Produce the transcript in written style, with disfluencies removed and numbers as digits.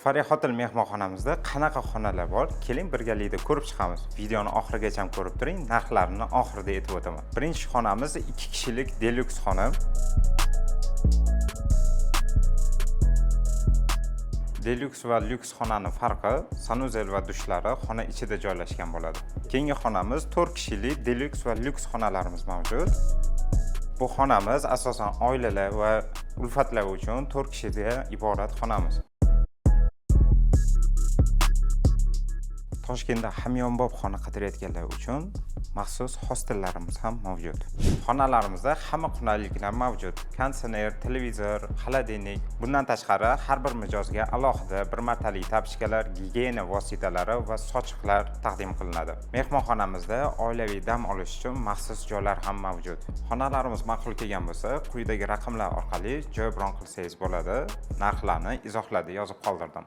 Faria Hotel mehmonxonamizda qanaqa xonalar bor? Keling, birgalikda ko'rib chiqamiz. Videoni oxirigacha ko'rib turing, narxlarini oxirida aytib o'taman. Birinchi xonamiz 2 kishilik deluxe xona. Deluxe va lyuks xonani farqi sanuzel va dushlari xona ichida joylashgan bo'ladi. Keyingi xonamiz 4 kishilik deluxe va lyuks xonalarimiz mavjud. Bu xonamiz asosan oilalar va ulfatlar uchun 4 kishiga iborat xonamiz. Toshkentda hamyonbop xona qidirayotganlar uchun maxsus hostellarimiz ham mavjud. Xonalarimizda hamma qulayliklar mavjud. Konditsioner, televizor, холодильник. Bundan tashqari har bir mijozga alohida bir martalik tapochkalar, gigiyena vositalari va sochiqlar taqdim qilinadi. Mehmonxonamizda oilaviy dam olish uchun maxsus joylar ham mavjud. Xonalarimiz ma'qul kelgan bo'lsa, quyidagi raqamlar orqali joy bron qilsangiz bo'ladi. Narxlarni izohlarda yozib qoldirdim.